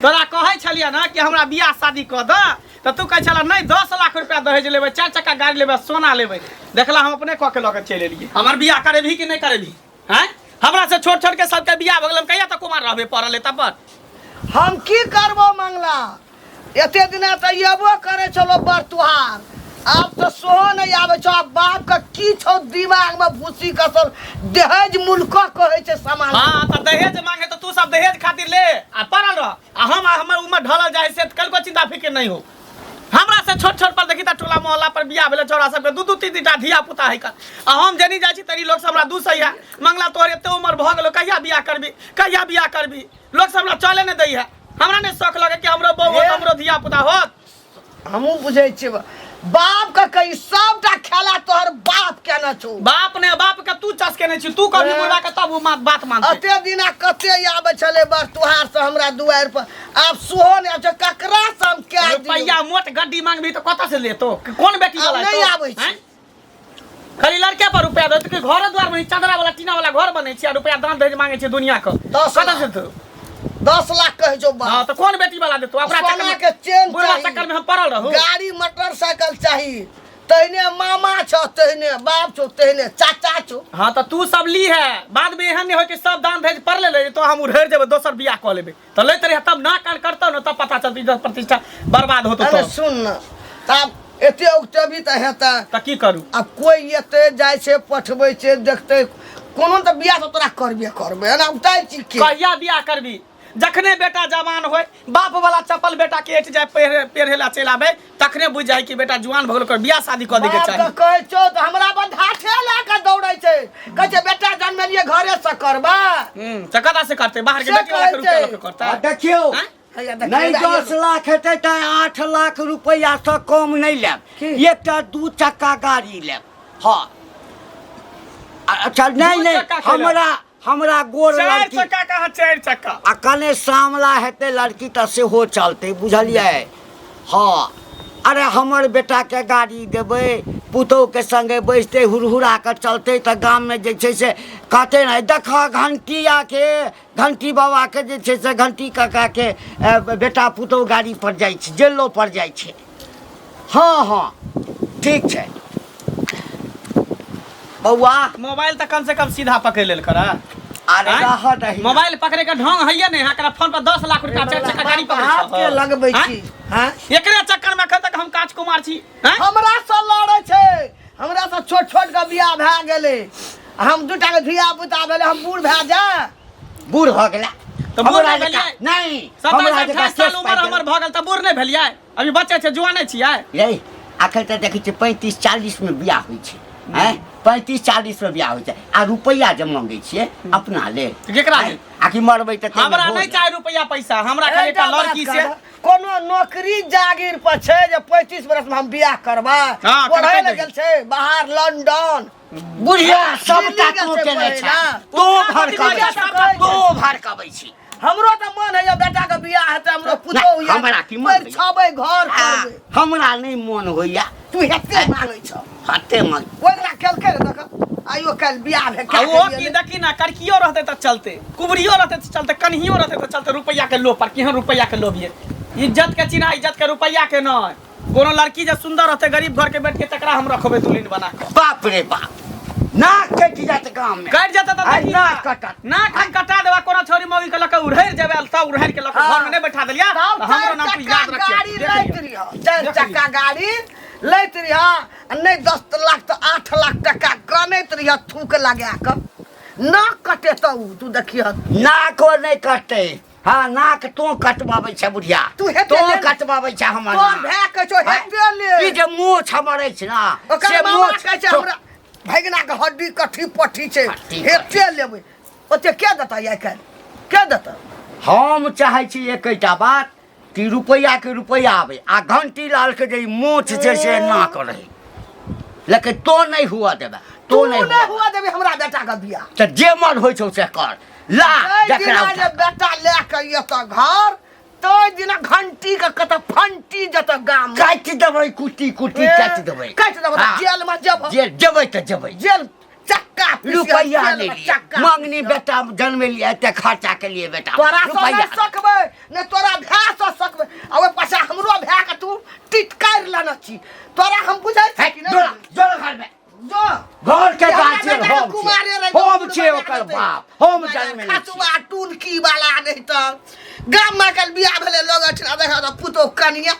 तोरा कहै छलियै ना कि हमरा बियाह शादी कऽ दऽ तऽ तू कहै छला नहि 10 लाख रुपया दहेज लेबै, चारि चक्का गाड़ी लेबै, सोना लेबै। देखला, हम अपने कऽ के लऽ के चलि एलियै। हमर बियाह करेबही कि नहि करेबही? हैं, हमरा से छोट छोट के सबके बियाह भऽ गेल, हम कहिया तक कुमार रहबै पड़ल तब पर? हम की करबो मंगला, एते दिना तऽ अयबो करै छलो बर तुहार, आब तऽ सोहो नहि आबै छौ। आब बाप के की छौ दिमाग में भूसी कसल, दहेज मुल्क कहै छै सामान। हाँ, तऽ दहेज मांगे तऽ तू सब दहेज खातिर ले आ पड़ल रह, आ हम आ हमर उम्र ढलल जाए से कल को चिंता फिक्र नहीं हो। हमरा से छोट छोट पर देखी तऽ टोला मोहल्ला पर बियाह भेलै, छौड़ा सबके दू दू तीन तीन टा धिया पुता है कर, आ हम जेनी जाइ छी तनी लोग सब हमरा दूसै है, मंगला तोहर एते उम्र भऽ गेलो, कहिया बियाह करबी, कहिया बियाह करबी? लोग सब हमरा चले नहि दै है। हमरा नहि शौक लगे कि हमरो बहू होत, हमरो धिया पुता होत? हमहूँ बुझै छियै बाप के, कही सबटा खेला तोहर बाप केने छौ। बाप ने, बाप के तू चस केने छी। तू कभी बुढ़ा के तब वो बात मानते। अते दिना कते आबै छलै बर तुहार से हमरा दुआरि पर, आब सोहो नहि आबै छै। ककरा से हम कए दियौ? रुपैया मोट गड्डी मांगबी तऽ कतऽ से लेतो? कोन बेटी आब वाला नहि हेतौ? आबै छै। आँय? खाली लड़के पर रुपया दे कि घर द्वार में चदरा वाला टीना वाला घर बनै छै आ रुपया दान दहेज मांगे छै दुनिया के। 10 कतऽ लाख। से देतौ? 10 लाख कहै छौ हाँ, बाप। तऽ कोन बेटी वाला देतौ ओकरा सोना चक्कर में? के चेन बुढ़वा चाही। चक्कर में हम पड़ल रहू। गाड़ी मोटरसाइकिल चाही। तहने मामा छौ, तहने बाप छौ, तहने चाचा छौ। हाँ, तऽ तू सब ली है, बाद में एहन नहीं हो कि सब दान दहेज पर ले ले तो हम उड़ेर जेबै, दोसर बियाह कऽ लेबै। तऽ लैत रहे तब ना कान करतौ ने, तब पता चलतै इज्जत प्रतिष्ठा बर्बाद होतो। अरे तो सुन न, आब एते उगतेबी तऽ हेतै? तऽ की करू? आब कोइ एते जाइ छै, पठबै छै, देखतै कोनो तऽ बियाह तऽ तोरा करबे करबै, एना उतारि छी के? कहिया बियाह करबी? जखने बेटा जवान होय, बाप वाला चप्पल बेटा के ऐठ जाय, पहिरे पेरहे ला चलि आबे, तखने बुझि जाय कि बेटा जुआन भऽ गेल, ओकर बियाह शादी कऽ दैके बाप चाही। के कहै छौ तऽ हमरा बंधाठे लए कऽ दौड़ै छै, कहै छै बेटा जन्मेलियै घरे से करबै। तऽ कतऽ से करतै? बाहर के से बेटी वाला के कहै रुपया छै। लऽ के करतै? आ देखियौ, आँय? हैया देखियौ, नहि हैया 10 लाख हेतै तऽ 8 लाख रुपैआसँ कम नहि लेब। की? एकटा दू चक्का गाड़ी लेब। हँ, अच्छा, नहि दू नहि चक्का के लेब? हमरा हमरा गोर चारि लड़की चक्का कहाँ, चारि चक्का। आ कने सामला हेतै लड़की तऽ सेहो चलतै, बुझलियै? हँ, अरे हमर बेटाके गाड़ी देबै, पुतोहके संगे बैसतै, हुरहुरा कऽ चलतै तऽ गाममे जे छै से कहतै ने, देख घंटियाके, घंटी बाबाके जे छै से घंटी काकाके बेटा पुतोह गाड़ी पर जाइ छै, जेलो पर जाइ छै। हँ हँ, ठीक छै बौआ। मोबाइल तऽ कम से कम सीधा पकड़ लेल कर। अरे आँय? रहऽ दही। मोबाइल पकड़े के ढंग हैये नहीं है। एकरा फोन पर 10 लाख रुपया, चारि चक्का गाड़ी पकड़े हाथ के छह। लगबै आँय? छी, हाँ? एकरे चक्कर में एखन तक हम काज कुमार छी, आँय? हमरा से लड़ै छै। हमरा से छोट छोट के बियाह भए गेलै, हम दूटा के धिया पुता भेलै, हम बूढ़ भए जाय? बूढ़ भऽ गेला। तऽ बूढ़ हमरा नहि जकाँ भेलियै? नहि। 27 हमरा जकाँ 28 साल केश उम्र पाकि हमर भऽ गेल तऽ बूढ़ नहि भेलियै? अभी बच्चे छै, जुआने छियै। रे, अखन तऽ देखै छियै 35-40मे बियाह होइ छै। आँय, 35-40मे बियाह होइ छै आ रुपैआ जे मंगै छियै अपना लेल। केकरा लेल? आकि मरबै तऽ ताहिमे हमरा भोज। नहि चाही रुपैआ पैसा, हमरा खाली एकटा एकटा बात लड़की से कहब, कोनो नौकरी जागीर पर छै जे 35 बरस में हम बियाह करबै? हाँ, पढ़ै करतै लए नहि। गेल छै बाहर, लंडन, बुढ़िया सबटा दिल्ली गेल तू छै केने पढ़ै छै। लए। तू भड़कबै सब कहै छी, छै। तू भड़कबै छी। हमरो तऽ मन होइया बेटा के बियाह हेतै, हमरो पुतोहु नहि, हमरा की मन होइया? छबै घर आ, करबै। हमरा नहि मन होइया। तू हेते मांगै छौ। हते मन। ओकरा केलकै रे, देख, आइयो काल्हि बियाह भेल। आ ओ की देखी ना, करकियो रहतै तऽ चलते, कुबरियो रहतै तऽ चलते, कन्हियो रहतै तऽ चलते। रुपैआ के लोभ पर केहन रुपैआ के लोभ ये। इज्जत के चिन्हा, इज्जत के, रुपैआ के नहि। कोनो लड़की जे सुंदर रहतै, गरीब घर के बैठ के, तकरा हम रखबै दुल्हन बना कऽ। बाप रे बाप, नाक कटि जायत गाम में। कटि जेतै तऽ आइ देखी नाक ना। कटत। नाक हम कटा देबा। कोनो छौरी मौगी के लऽ कऽ उड़ैर जेबै, सब उड़ैर के लऽ कऽ घर में नहि बैठा देलियै तब तऽ हमरो चारि नाम तू चक्का याद रखिए। गाड़ी देख लैत लिअ। रहिह, चारि देख चक्का गाड़ी लैत रहिह आ नहि 10 लाख तऽ 8 लाख टका गनैत रहिह थूक लगा कऽ। नाक कटेतौ तू, देखिह। नाको नहि कटतै। हाँ, नाक तों कटबाबै छै बुढ़िया। तू हेते तों ले ने। कटबाबै छै हमर तोर नाक। भाय कहै छौ हेते ले। ई जे मोछ हमर अछि ना, ओकर से मामा मोछ कहै छै हमरा भगिना के हड्डी कट्ठी पट्ठी छै। हड्डी हेते लेबै। ओते के देतै आइ काल्हि, के देतै? हम चाहै छी एकेटा बात कि रुपैआ के रुपैआ आबै आ घंटी लाल के जे ई मोछ छै से नाक रहै, लेकिन तो नहीं हुआ देबे। तू तो नहीं नहि हुआ हुआ देबी हमरा बेटा के बियाह। तऽ जे मन होइ छौ से कर ला। जाहि जकरा दिना जे उठा बेटा लए के एतऽ घर, ताहि दिना घंटी के कतऽ फंटी जतऽ गाम में। काटि देबै, कुट्टी कुट्टी काटि देबै। काटि देबै तऽ हाँ। जेल में जेबह। जेल जेबै तऽ जेबै। जेल चक्का पीसियह, रुपैआ जेल नहि में लिए चक्का मंगनी पीसियह। बेटा जन्मेलियै, एते खर्चा के लिए बेटा तोरा से रुपैआ नहि सकबै ने, तोरा भाय छी तोरा हम बुझै छी कि जो नहि जो घर में जो घर के हमरा गार्जियन बेटा के हम कुमारे छियै रहि हम छियै ओकर बाप हम जन्म लेने छियै खसुआ टुनकी वाला नहीं तऽ गाम में कल बियाह भेलै लोग अठिना देखा तऽ पुतोह कनिया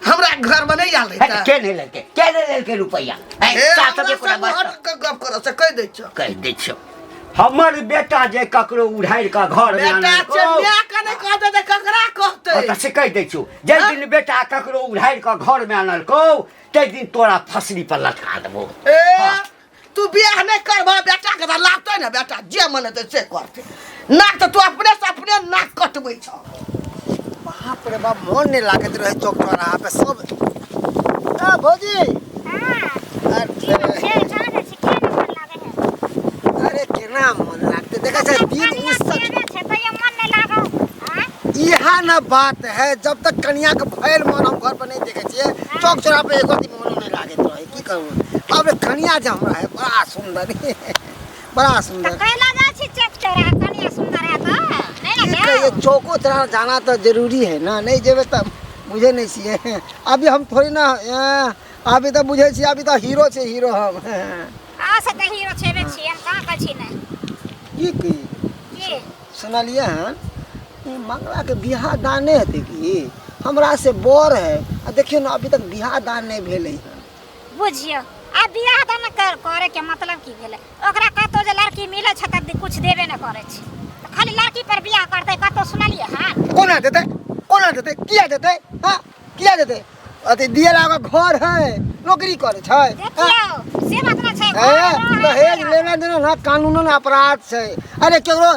हमरा घर में नहीं आयल हे, रही के नहि लेलकै के नहि लेलकै रुपैआ हे, ए, सात हमरा सए कोना सब बचतौ? हट के गप करऽ से कहि दै छौ कहि दै छियौ हमर बेटा जे ककरो उधारि कऽ घर में बेटा छै आनलकौ माय के नहि कहतै तऽ ककरा कहतै ओतऽ से कहि दै छियौ जाहि हँ? दिन बेटा ककरो उधारि कऽ घर में आनलकौ ताहि दिन तोरा फसली पर लटका देबौ ए तू बियाह नहि करबह बेटा के तऽ लाबतै ने बेटा जे मन हेतै से करतै नाक तऽ तू अपने से अपने नाक कटबै छह बाप रे बाप मोन नहीं लागत रहे चौक चौराहा पे सब आ भौजी अरे अरे केना मन लागते देखा छै दिन उस इहा न बात है जब तक कनिया के भयल मन हम घर पर नहीं देखे छियै चौक चौराहा पे एको दिन मनो नहीं लागैत रहे की करू अब कनिया जे हमरा है बड़ा सुंदर बड़ा सुंदर की कहिए चौको चौराहा जाना तो जरूरी है ना नहीं जेबे तऽ बुझे नहीं छियै अभी हम थोड़ी ना अभी तऽ बुझे छियै अभी तऽ हीरो छै हीरो हम की कही सुनलियै हन ई मंगलाके बियाह दान नहि हेतै की हमरा से बड़ है आ देखियौ ने अभी तक बियाह दान नहि भेलै हन बुझियौ आ बियाह दान कर करे के मतलब की भेलै ओकरा कतौ जे लड़की मिलै छै तऽ कुछ देबे नहि करै छै तऽ खाली लड़की पर बियाह करतै कतौ सुनलियै हन कोना देतै कोना देतै किया देतै हँ किया देतै अथी दिए ला ओकर घर है नौकरी करै छै हँ? देखियौ से बात नहि छै ए, घर रहै दहेज छै। लेना देना ना कानूनन अपराध छै अरे केकरो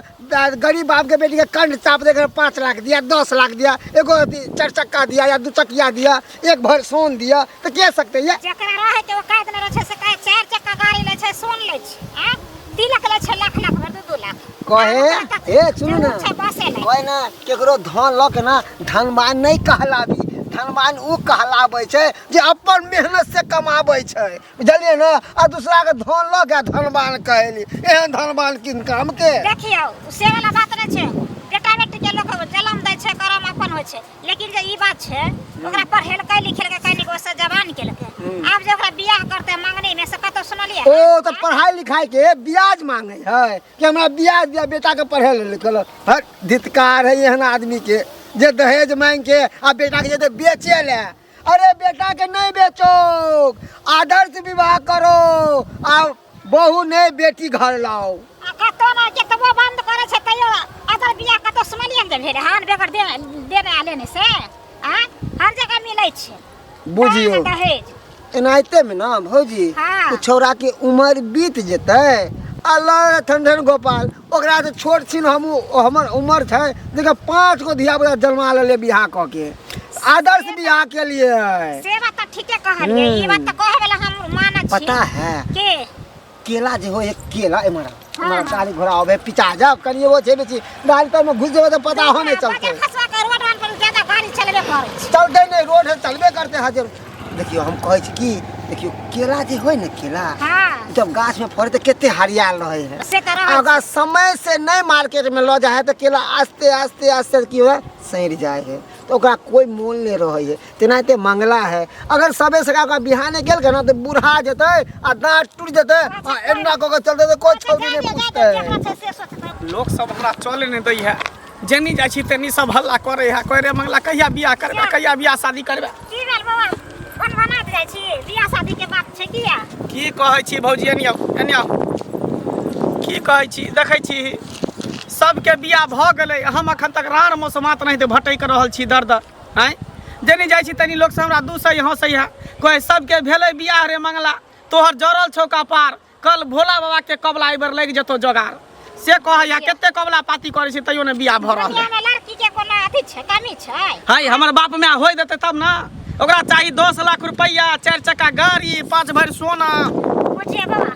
गरीब बाप के बेटी के कंठ चाप देकर 5 लाख दिया 10 लाख दिया एगो अथी चार चक्का दिया या दू चकिया दिया एक भर सोन दिया तो के सकते ये जकरा रहै के औकात नहि रहै छै से कहै चारि चक्का गाड़ी लै छै सोन लै छै आँ तिलक लै छै लाख लाख भरि दू दू लाख कहे आ ओकरा तऽ ए सुनू ना जरूर छै बसे लै कहे ना केकरो धन लऽ के ना धनवान नहीं कहलाबी धनवान उ कहलाबै छै जे अपन मेहनत से कमाबै छै बुझलियै ने आ दूसरा के धन लऽ के धनवान कहली एहन धनवान किन काम के देखियौ से वाला बात नहि छै बेटा बेटी के लोक जलम दै छै करम अपन होइ छै लेकिन जे ई बात छै ओकरा पढ़ेलकै लिखेलकै कनिक ओहिसँ जवान केलकै आब जे ओकरा बियाह करतै मंगनी मे से कतौ सुनलियै ओ तऽ पढ़ाई लिखाई के ब्याज मांगे है कि हमरा ब्याज दिया बेटा के पढ़े ले लिखल हट धितकार है एहन आदमी के जे दहेज मांग के आ बेटा के जेते बेचे ले अरे बेटा के नहीं बेचो आदर्श विवाह करो आ बहू नहीं बेटी घर लाओ आ कतौ ने केतबो बंद करै छै तैयो अदर बियाह कतौ सुनलियै ने जे भेलै हन बेगर देने देने आ लेने से आ हर जगह मिलै छै बुझियौ दहेज एनाहिते में ना भौजी हाँ। ओ छौड़ा के उम्र बीत जेतै आ लड़ ठंडन गोपाल ओकरा से छोट छिन हम हमर उम्र छै देखियौ पाँच गो धिया पुता जन्मा लेले बियाह कऽ के आदर्श बियाह के लिए से बात तऽ ठीके कहलियै ई बात तऽ कहै वला हम मानै छी पता है के केला जे होइ है केला एमहर हाँ, एमहर हाँ। गाड़ी घोड़ा आबै पिचा जाब कनिए वो छै बेसी गाड़ी तर में घुस जेबै तऽ पता हो नहीं चलते खसवा के रोड पर ज्यादा गाड़ी चलबे करै छै चलते नहीं रोड है चलबे करते हाजिर देखियौ हम कहै छी की देखियौ केला जे होइ ने केला हाँ जब गाछ में फड़े तऽ कते हरियाल रहै है से तऽ रहै अगर समय से नहीं मार्केट में लऽ जाइ है तऽ केला आस्ते आस्ते आस्ते की होइ सड़ि जाइ है तऽ ओकरा कोई मोल नहीं रहै है तेनाहिते मंगला है अगर सबे से ओकरा बिहाने गेल के ना तऽ बूढ़ा जेतै आ दाँत टूटि जेतै आ एना कऽ के चलतै तऽ कोई छौड़ी नहीं पूछतै जेकरा छै से सोचतै लोक सब हमरा चले नहि दै है जेनी जाइ छी तेनी सब हल्ला करे है कहै रे मंगला कहिया बियाह करबे कहिया बियाह शादी करबे की भेल बौआ फोन बना जाइ छी बियाह शादी के बात छै किया की कहै छी भौजी एनी आउ एनी आउ की कहै छी देखै छी सबके बियाह भऽ गेलै हम अखन तक राण मौसमात नहि तऽ भटकि रहल छी दर दर आँय जेनी जाइ छी तनी लोक सब हमरा दूसै हँसै है कहै सबके भेलै बियाह रे मंगला तोहर जरल छौ कपार कल भोला बाबा के कबला एहि बेर लागि जेतौ जोगार से कहैया कते कबला पाती करै छी तैयो नहि बियाह भऽ रहल दुनिया में लड़की के कोनो अथी छै कमी छै है हमर बाप माय होय देतै तब ने ओकरा चाही 10 लाख रुपैआ चारि चक्का गाड़ी 5 भरि सोना बुझिए बाबा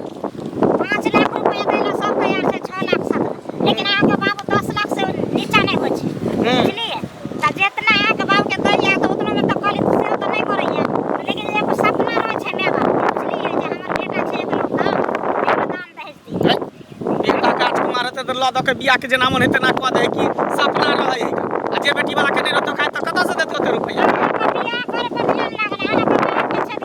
5 लाख रुपया दै ला सब तैयार छै 6 लाख 7 लाख लेकिन अहाँके बाबू 10 लाख से नीचा नहि होइ छै बुझलियै तऽ जितना अहाँके बाबूके दैया तऽ उतना में तऽ कहली से तऽ नहि करैया लेकिन एगो सपना रहै छै माय बापके बुझलियै जे हमर बेटा छै एकलौता एगो दान दहेज दियै बेटा के राजकुमार हेतै तऽ लऽ दऽ के बियाह के जेना मन हेतै तेना कऽ दै कि सपना रहै है आ जे बेटी वाला के नहि रहतौ खाइ तऽ कतऽ से देतौ ओते रुपैआ बियाह करे पर ध्यान लागल अहाँके बापके छै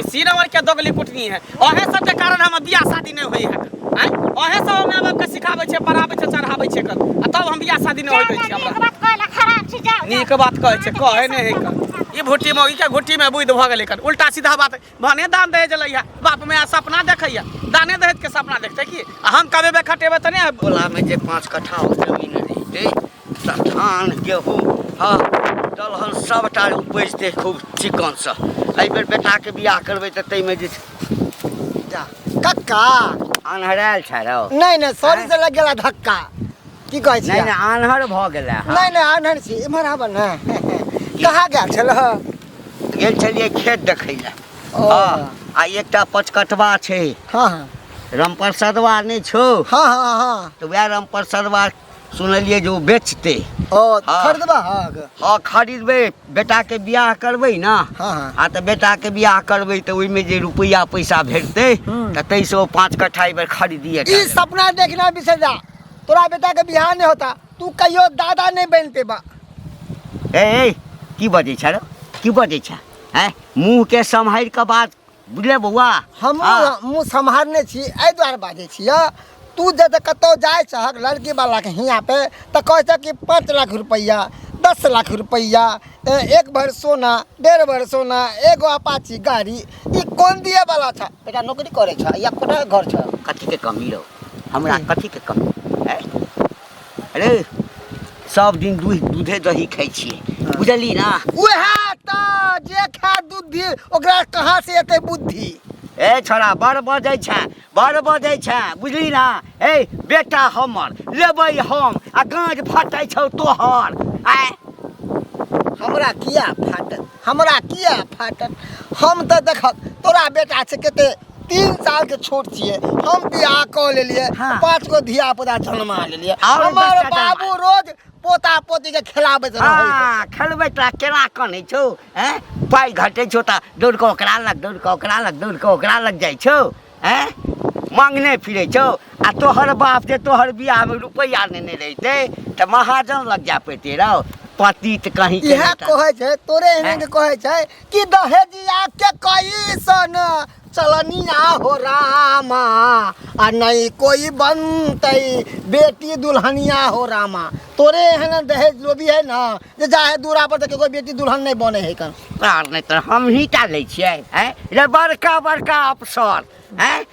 सी नंबर के दोगली कुटनी है अहे सबके कारण हमर बियाह शादी नहि होइ है आँय अहे सब माय बाप के सिखाबै छै पढ़ाबै छै चढ़ाबै छै कर आ तब हम बियाह शादी नहि जाउ होइ दै जाउ छी नीक हमरा बात कहला खराब छी जाउ जाउ नीक बात कहै छै कहै नहि है कर ई भुट्टी में ई के घुट्टी में बुद्धि भऽ गेलै कर उल्टा सीधा बात भने दान दहेज लैया बाप में सपना देखैया दाने दहेज के सपना देखते की आ हम कमेबे खटेबे तऽ नहि टोलामे जे 5 कट्ठा जमीन रहितै तऽ धान गेहूँ, हँ, दलहन सभटा उपजतै खूब चिकनसँ। एहिबेर बेटाके बियाह करबै तऽ ताहिमे जे छै जा कक्का। आन्हरायल छै रौ? नहि नहि, सॉरी से लग गेला धक्का। की कहै नहि छियै? नहि, आन्हर भऽ गेलै। हँ। नहि नहि, आन्हर छी। इम्हर आब ने। कहाँ गेल छलह? गेल छलियै खेत देखै लए। ओ। हँ, आ एकटा पचकटवा छै। हँ हँ रामप्रसादवा नहि छौ? हँ हँ हँ तऽ वएह रामप्रसादवा सुनलियै जे ओ बेचतै। ओ। हँ। खरीदबा हक? हँ, खरीदबै, बेटाके बियाह करबै ने। हँ हँ आ तऽ बेटाके बियाह करबै तऽ ओहिमे जे रुपैआ पैसा भेटतै तऽ ताहिसँ ओ 5 कट्ठा एहि बेर खरीदिए। ई सपना देखना बिसर जा। तोरा बेटा के बियाह नहीं होता, तू कहियो दादा नहीं बन पेबा। ए ए, की बजै छ रौ? की बजै छ? हैं, मुँहके सम्हारि कऽ बात, बुझले बौआ? हम हँ। मुँह सम्हारने छी, एहि दुआरे बाजै छियै। तू जब कतहु जाइ छहक लड़की वालाके हियाँ पे तऽ कहै छै कि 5 लाख रुपैआ, 10 लाख रुपैआ, एक भर सोना, 1.5 भर सोना, एगो अपाची गाड़ी, ई कोन दिए वाला छ? बेटा नौकरी करै छ या कोठा घर छ? कथीके कमी रौ हमरा? कथीके कमी हैं? अरे, सब दिन दूध दूधे दही खाइ छियै, बुझली ना? उएह तऽ, जे खाय दूध ओकरा कहाँ से एतै बुद्धि? ए छोड़ा, बड़ बजै छै, बड़ बजै छै, बुझली ना? ए, बेटा हमर लेबै हम आ गाँज फटै छौ तोहर आय। हमरा किया फाटत? हमरा किया फाटत? हम तऽ देखक, तोरा बेटा छै कते 3 साल के छोट छियै। हम बियाह कऽ लेलियै। पाँच गो धिया पुता जन्मा लेलियै। आओर हमर 10टा बाबू रोज पोता पोती के खिलाबैत रहै है। हँ, खेलबै तऽ केना कनै छौ? हैं, पाइ घटै छौ तऽ दौड़ कऽ ओकरा लग, दौड़ कऽ ओकरा लग, दौड़ कऽ ओकरा लग जाइ छौ। हैं, मांगने फिरै छौ। आ तोहर बाप जे तोहर बियाहमे रुपैआ नेने रहितै तऽ महाजन लग जाय पड़ितै रौ, पतित कहीं के इएह नहि तऽ। कहै छै तोरे एहन हैं? के कहै छै कि दहेजिया के कैसन चलनिया हो रामा, आ नहीं कोई बनतै बेटी दुल्हनिया हो रामा। तोरे एहन दहेज लोभी है ना जे जाहे दूरा पर तऽ कोई बेटी दुल्हन नहीं बने है कन। आर नहि तऽ हमही टा लै छियै? हैं रे, बड़का बड़का अफसर हैं,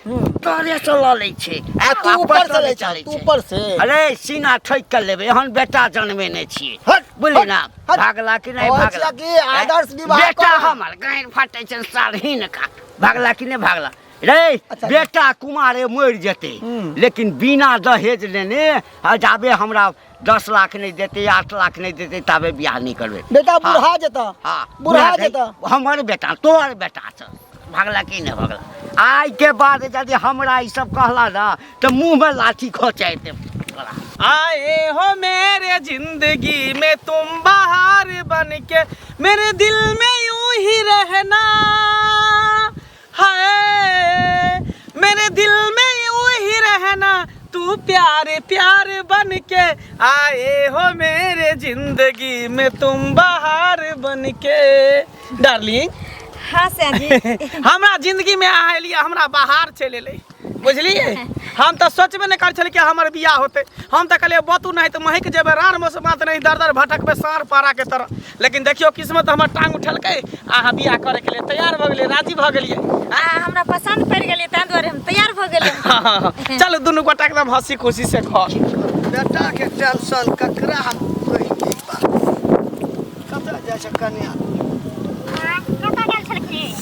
तोरे से लऽ लै छै। आ तू ऊपर से लै छ, तू ऊपर से। अरे, सीना ठोकि कऽ लेबै, एहन बेटा जनमे नहि छियै। हट, बुझली हट, ना? हट। भागला कि नहि कहै भागला? छियै कि आदर्श विवाह बेटा करब। हमर गाँड़ फाटै छै सारहीन का। भागला कि नहि भागला रे? अच्छा। बेटा कुमारे मरि जेतै, लेकिन बिना दहेज लेने आ जाबे हमरा 10 लाख नहि देतै, 8 लाख नहि देतै, ताबे बियाह नहि करबै। बेटा बुढ़ा जेता। हँ। बुढ़ा बुढ़ा जेता। हमर बेटा तोहर बेटा छ। भागला कि नहि भागला? आइ के बाद यदि हमरा ई सब कहला ना तऽ मुँहमे लाठी खोचाइ देब तोरा। आए हो मेरे जिंदगी में तुम बाहर बन के, मेरे दिल में यूं ही रहना है, मेरे दिल में यूं ही रहना, तू प्यार प्यार बन के आए हो मेरे जिंदगी में तुम बाहर बन के, डार्लिंग। हाँ सर जी। हमरा जिंदगी में अहाँ एलियै, हमरा बाहर चलि एलै, बुझलियै? हम तऽ सोचबे नहि करै छलियै कि हमर बियाह होतै। हम तऽ कहलियै बतू नहि तऽ महकि जेबै, रान मौसम मात नहीं, दर दर भटकबै साँढ़ पारा के तरह। लेकिन देखियौ, किस्मत हमर टांग उठलकै, अहाँ बियाह करैके लिए तैयार भऽ गेलियै, राजी भऽ गेलियै। आ हमरा पसन्द पड़ि गेलै, ताहि दुआरे हम तैयार भऽ गेलियै। चलू, दुनू गोटा एकदम हंसी खुशी से घर। बेटाके टेंशन ककरा हम कही की बात? कतऽ जाइ छै कन्या? हाँ, कतऽ गेल छलखिन?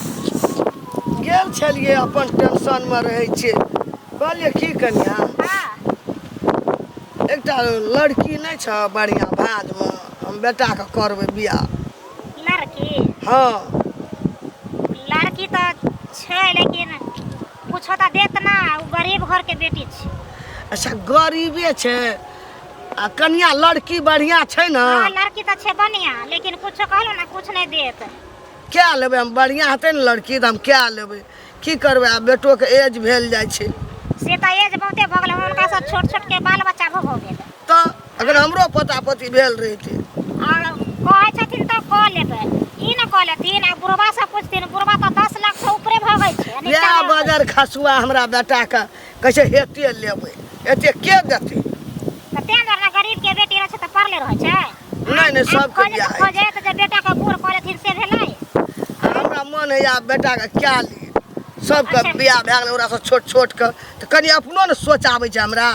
गेल छलियै, अपन टेंशनमे रहै छियै। कहलियै की कन्या, एकटा लड़की नहि छ बढ़िआँ भाँजमे? हम बेटाके करबै बियाह। लड़की? हँ। लड़की तऽ छै, लेकिन कुछो तऽ देत ना। ओ गरीब घरके बेटी छै। अच्छा, गरीबे छै। आ कन्या लड़की बढ़िआँ छै ने? हाँ, लड़की तऽ छै बढ़िआँ, लेकिन कुछो कहलहुँ ना, कुछ नहि देत। कए लेबै हम? बढ़िआँ हेतै ने लड़की तऽ हम कए लेबै। की करबै, आब बेटोके एज भेल जाइ छै। से तऽ एज बहुते भऽ गेलै, हुनका सब छोट छोट के बाल बच्चा भऽ भऽ गेल। तऽ अगर हमरो पोता पोती भेल रहितै। आओर कहै छथिन तऽ कऽ लेबै। ई न कह लेथिन आ बुढ़बा से पूछथिन बुढ़बा तऽ 10 लाख से ऊपरे भगै छै आ नीचा वएह नहि होइ। बाजार खसुआ हमरा बेटाके कहै छै हेते लेबै एते के देतै तऽ तें दुआरे ने गरीब के बेटी रहै छै तऽ पढ़ले रहै छै नहि नहि आब सबके खोजे बियाह तऽ होइ छै। खोजे तऽ जे बेटा के बूढ़ कऽ लेथिन से भेलै हमरा मन है आब बेटाके क्या ली सबके अच्छा। बियाह भए गेलै ओकरासँ छोट छोटके तऽ कनि अपनो ने सोच आबै छै हमरा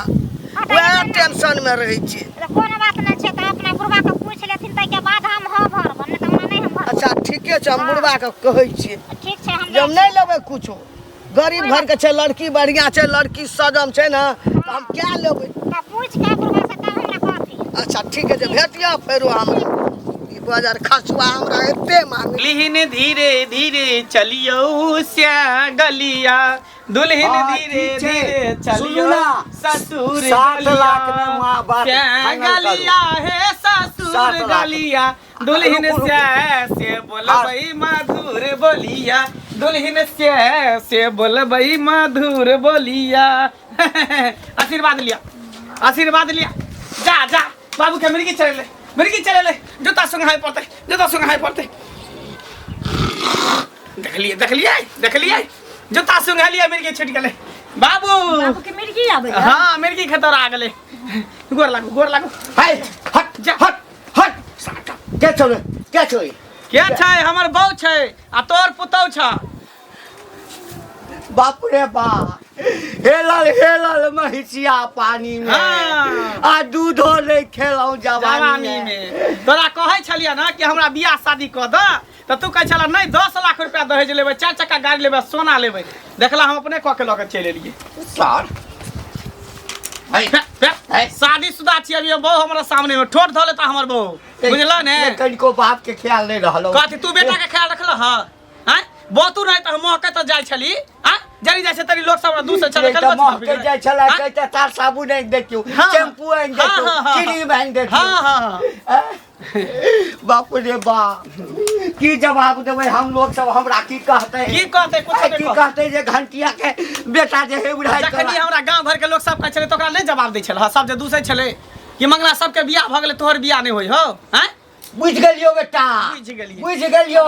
हँ तऽ वएह एना- टेंशनमे रहै छी तऽ कोनो बात नहि छै तऽ अपना बुढ़बा के पूछि लेथिन ताहिके बाद हम हँ भरब नहि तऽ ओना नहि हम भरब अच्छा ठीके छै हम हँ। बुढ़बाके कहै छियै ठीक छै हम जे हम जाइ नहि लेबै कुछो गरीब घरके छै लड़की बढ़िआँ छै लड़की सजम छै ने तऽ हम क्या लेबै छी। तऽ पूछि के बुढ़बा से तब हमरा कहथिन अच्छा ठीक छै भेटियऽ फेरो हमरा ई बाजार खसुआ हमरा एते मांगे दुल्हिन धीरे धीरे चलियौ श्या गलिया दुल्हिन हाँ, धीरे ठीक छै। धीरे सुनू चलियौ ना, ससुर 7 गलिया लाख में माँ बाप श्या फाइनल करू। गलिया हे ससुर 7 लाख। गलिया दुल्हिन रुकू, रुकू। से से बोलबै मधुर बोलिया दुल्हिन से से बोलबै मधुर बोलिया आशीर्वाद लिया आशीर्वाद लिया जा जा बाबू के मिर्गी चले ले मिर्गी चले ले जूता सुंघाय पड़तै जूता सुंघाय पड़तै देखलिए देखलिए देखलिए जूता सुंघलिए मिर्गी छूट गेलै बाबू बाबू के मिर्गी आबै है हाँ मिर्गी खतर आ गेलै गोर लागू गोर लागू हे हट जा। हट हट के छौ रे के छौ ई? के छै हमर बहू छै आ तोर पुतौ छ बाप रे बाप हेलल हेलल महिसिया पानी में हाँ। आ दूधो नहीं खेलौ जवानी जवानी में में तोरा कहै छलियै ना कि हमरा बियाह शादी कऽ दऽ तऽ तू कहै छला नहि 10 लाख रुपया दहेज लेबै चारि चक्का गाड़ी लेबै सोना लेबै देखला हम अपने कऽ के लऽ के चलि एलियै सर फे- फे- शादीशुदा छियै अभी बहू हमरा सामने में ठोर धऽ लेता हमर बहू बुझल ने कनिको बाप के ख्याल नहीं रहल कथी तू बेटा के ख्याल रखल ह आँय बहुतू नहीं तऽ हम महके तऽ जाइ छली आँय जरी जाइ छै तरी लोक सब हमरा दूर से चले महके जाइ छला कहते तार साबुन आनि देखियौ शैम्पू आनि देखियौ क्रीम आनि देखियौ हाँ हाँ हाँ बाप रे बाप की जवाब देबै हम लोग सब हमरा की कहते की कहते कुछ की कहते जे घंटिया के बेटा जे है उड़ाइ जखनी हमरा गांव भर के लोग सब कहै छलै तऽ ओकरा नहि जवाब दै छल सब जे दूसै छलै कि मंगला सबके बियाह भऽ गेलै तोहर बियाह नहि होइ हौ आँय बुझि गेलियौ बेटा बुझि गेलियै। बुझि गेलियौ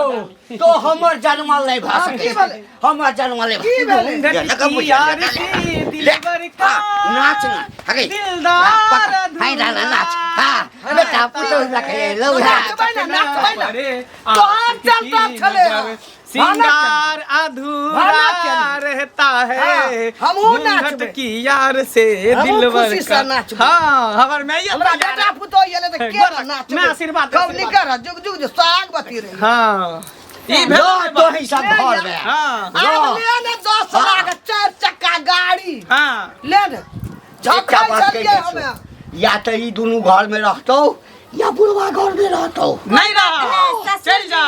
तो हमर जनमल नहि भऽ हाँ, सकै की छै। भेलै? हमर जनमल नहि की भेलै? यार से दिलबर का नाच ना हगे दिलदार हाय ना नाच हां बेटा पुतोह लखे लौ नाचबै ना, नाचबै ना। अरे तोहर चलता छलै हँ। सिंगार अधूरा भाना चली। रहता है हाँ, हमहूँ घूंघट नाचबै। की यार से हमहूँ दिलबर खुशी से का नाचबै। हाँ हमर मैं हमरा बेटा पुतोह एलै तऽ के ना नाचबै मैं आशीर्वाद कब निकर जुग जुग जे साग बती रही हाँ ई भेल लो तो ही सब घर में हाँ आब ले ने 10 लाख चारि चक्का गाड़ी हाँ ले ने एकटा झखै बात कहि छलियै दै हमे छियौ, या तऽ ई दुनू घर में रहतौ या बुढ़वा घर में रहतौ नहीं रह चल जा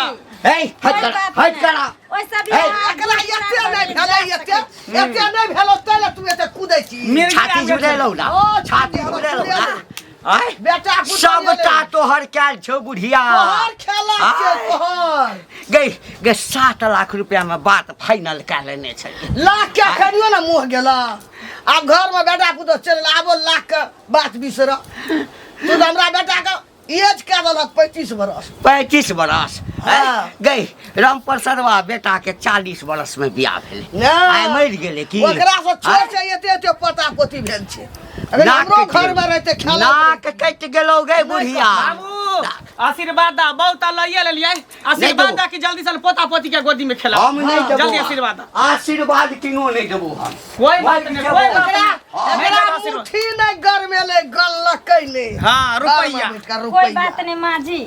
हे हट करा हट करा ओहिसँ हे, बियाह एकरा एते नहि भेलै एते एते नहि भेलौ तै ले तू एते कुदै छी मिर्गी छाती आबि गेल झुलेलौ ना ओ, छाती हमर झुलेलौ ना झुलेलौ। आय बेटा पुतोह सबटा एलै। तोहर कैल छौ बुढ़िया तोहर खेला छै आय। तोहर गई गई 7 लाख रुपया में बात फाइनल कए लेने छै लाख के खनियो ने मुँह गेल आब घर में बेटा पुतोह चलि आबो लाख के बात बिसर तू तऽ हमरा बेटा के एज कए देलक 35 बरस 35 बरस हाँ। गई रामप्रसादवा बेटा के 40 बरस में बियाह भेलै नहि। आइ मरि गेलै की ओकरा से छोट छै एते एते पोता पोती भेल छै अगर नाक हमरो कटि घर में रहते खेला नाक कटि गेलौ गई बुढ़िया बाबू आशीर्वाद दा बहुत लइए लेलियै आशीर्वाद देबो। दा कि जल्दी से पोता पोती के गोदी में खेला हम नहीं देबो जल्दी आशीर्वाद दा आशीर्वाद किनो नहीं देबो हम कोई बात नहीं कोई बात एकरा नहीं नहीं एकरा देबो आशीर्वाद मुट्ठी नहि गरमेलै गललकै नहि हाँ रुपैया घर में बैठ कऽ कोई रुपैया बात नहीं माँ जी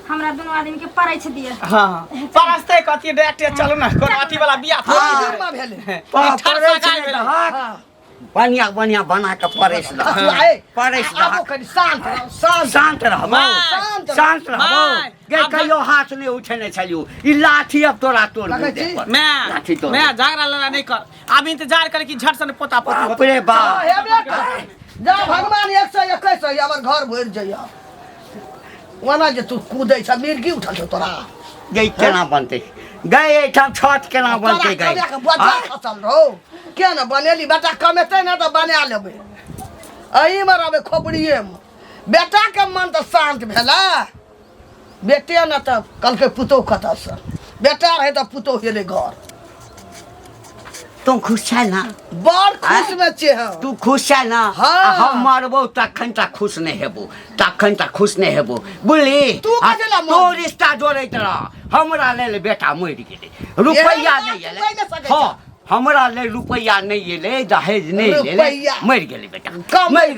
हमरा दुनू आदमी के पड़ै छै दिअ हाँ परस्ते कथी डायरेक्ट चलू ना कोनो अथी वाला बियाह थोड़ी हाँ। है। में भेलै ई ठरसा गाय भेलै। हाँ। बढ़िया बढ़िया बना के परसि दहक हसुआ, ए, परसि आबो दहक कनि शान्त रहू, शान्त शान्त रहबो माय, शान्त रहू। शान्त रहबो माय, गे आब कहियो हाथ नहि उठेने छलियौ ई लाठी अब तोरा तोड़ लगै छी? मैं लाठी तोड़ मैं झगड़ा लड़ा नहीं कर अब इंतजार कर कि झट से पोता पोती बाप रे हाँ, बाप हेबे कर। जा भगवान 121 है हमर घर भरि जाइए ओना जे तू कूदै छ मिर्गी उठल छौ तोरा गई केना बनतै गई एहिठाम छत केना बनतै तोरा गई कमे के बच्चा खसल रहो के ने बनेली बेटा कमेतै ने तऽ बना लेबै एहिमे रहबै खोपड़िएमे बेटाके मन तऽ शान्त भेलै बेटे ने तऽ कहलकै पुतोह कतऽसँ बेटा रहै तऽ पुतोह एलै घर। तू खुश छै ना? बड़ खुश में छियै हम। तू खुश छै ना? हाँ। आ हम मरबो तखन तक खुश नहीं हेबो, तखन तक खुश नहीं हेबो, बुझली? तू कथी ला मरबी? तू रिश्ता जोड़ैत रह, हमरा लेल बेटा मरि गेलै, रुपैआ एहन बात नहि तू एलै। कहि नहि सकै हाँ, हमरा लेल रुपैआ नहि एलै, दहेज नहि एलै, रुपैआ। मरि गेलै बेटा, कम मरि गेलै।